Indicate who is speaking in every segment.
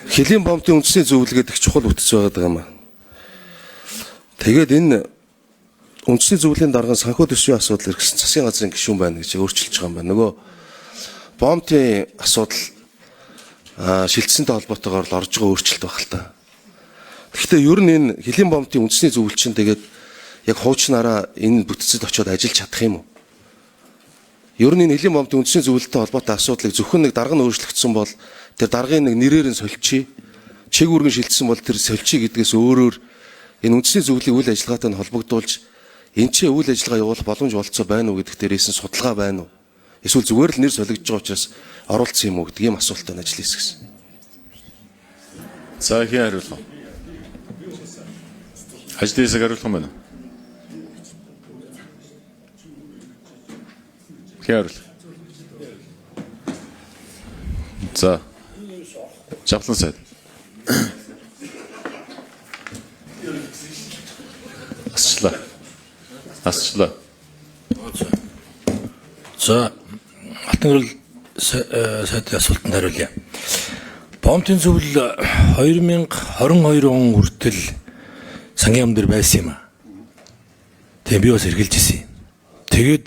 Speaker 1: Хөлийн бомтын үндэсний зөвлөл гэдэг чухал бүтэц байгаа юм аа. Тэгээд энэ үндэсний зөвлөлийн даргын санхүү төсвийн асуудал эргэсэн засгийн газрын гишүүн байна гэж өөрчилж байгаа юм байна. Нөгөө бомтын асуудал шилжсэнтэй холбоотойгоор л орж байгаа өөрчлөлт байх л та. Гэхдээ ер нь энэ хөлийн бомтын үндэсний зөвлөл чинь тэгээд яг хуучнараа энэ бүтцэд очиод ажиллаж чадах юм уу? Ер нь энэ хөлийн бомтын үндэсний зөвлөлттэй холбоотой асуудлыг зөвхөн нэг дарга нь өөрчлөгдсөн бол тэр даргын нэг нэрээр нь сольчий, чиг үүргэн шилжсэн бол тэр сольчий гэдгээс өөрөөр энэ үндэсний зөвлөлийн үйл ажиллагаатай нь холбогдуулж энэ ч үйл ажиллагаа явуулах боломж болцоо байна уу гэдэг дээрээс нь судалгаа байна уу? Эсвэл зүгээр л нэр солигдож байгаа учраас оруулсан юм уу гэдэг ийм асуултанд ажил хийсгэсэн.
Speaker 2: За хэн хариулах вэ? Ажлын хэсэг хариулах юм байна уу? Хэн хариулах? За. Жавхлан сайд. Асчлаа. Асчлаа.
Speaker 3: За Алтан гэрэл сайдын асуултанд хариулъя. Бомтын зөвлөл 2022 он хүртэл сангийн яам дээр байсан юм аа. Тэгээ би бас эргэлж ирсэн юм. Тэгээд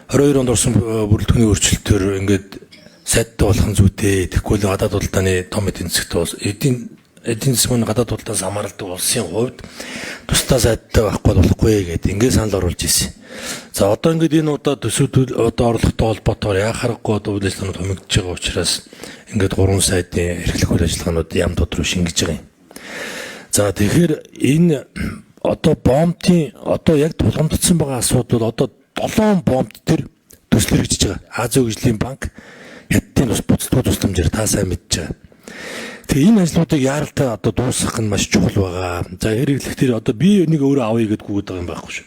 Speaker 3: 22 онд орсон бүрэлдэхүүний өөрчлөлтөөр ингээд сайдтай болох нь зүйтэй. Тэгэхгүй л гадаад худалдааны том эдийн засгт бол эдийн засгийн гадаад худалдаас хамаарладаг улсын хувьд тусдаа сайдтай байхгүй болохгүй гэдэг ингээд санал оруулж ирсэн. За одоо ингээд энэ удаа төсөв одоо орлоготой холбоотойгоор яа харахгүй одоо үйл ажиллагаанууд хумигдж байгаа учраас ингээд гурван сайдын эрхлэх үйл ажиллагаанууд ям тод руу шингэж байгаа юм. За тэгэхээр энэ одоо бомтын одоо яг тулгамдсан байгаа асуудал бол одоо 7 бомт төр төсөл хэрэгжиж байгаа. Азийн хөгжлийн банк Хятадын бас буцдгүй тусламжаар та сайн мэдж байгаа. Тэгээ энэ ажлуудыг яаралтай одоо дуусгах нь маш чухал байгаа. За хэрэглэх тэр одоо би нэг өөрөө авъя гэдгүү байгаа юм байхгүй шүү.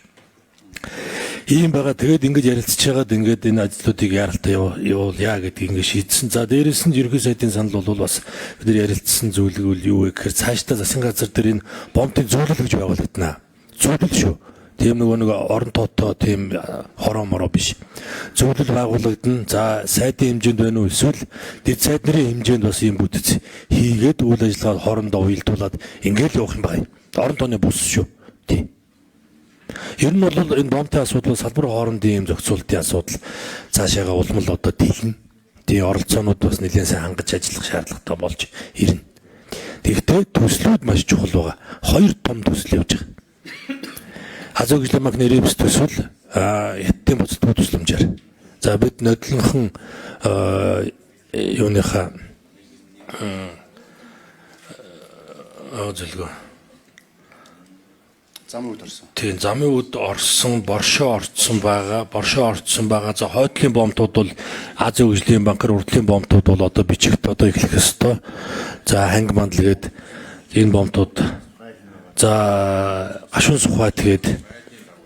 Speaker 3: Ийм байгаа. Тэгээд ингэж ярилцж байгаад ингээд энэ ажлуудыг яаралтай явуулъя гэдгийг ингээд шийдсэн. За дээрэс нь ерөнхий сайдын санал бол бас бид нар ярилцсан зүйлг үл юу вэ гэхээр цаашдаа засгийн газар дээр энэ бомтын зуулал гэж байгуулагдана. Зуулал шүү. Тийм нөгөө нэг орон тоотой тийм хороо мороо биш. Зөвлөл байгуулагдана. За сайдын хэмжээнд байна уу эсвэл дэд сайд нарын хэмжээнд бас ийм бүтэц хийгээд үйл ажиллагаа хоорондоо уялдуулаад ингээд л явах юм байна. Орон тооны бус шүү. Тийм. Ер нь бол энэ бомтын асуудал салбар хоорондын ийм зохицуултын асуудал цаашаага улам л одоо дийлнэ. Тийм оролцоонууд бас нэлээд сайн хангаж ажиллах шаардлагатай болж ирнэ. Тэгэхдээ төслүүд маш чухал байгаа. Хоёр том төсөл явж байгаа. Азийн хөгжлийн банкны РЭПС төсөл Хятадын буцдгүй тусламжаар. За бид нодлонхон юуныхаа зөлгөө.
Speaker 4: Замын үд орсон.
Speaker 3: Тийм замын үд орсон, боршоо орцсон байгаа, боршоо орцсон байгаа. За хойдлын бомтууд бол Азийн хөгжлийн банкар урдлын бомтууд бол одоо бичигт одоо эхлэх ёстой. За ханг мандал гээд энэ бомтууд за гашуун сухай тэгээд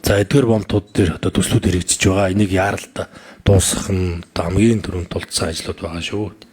Speaker 3: за эдгээр бомтууд дээр одоо төслүүд хэрэгжиж байгаа. Энийг яаралтай дуусгах нь одоо хамгийн түрүүнд тулцсан ажлууд байгаа шүү.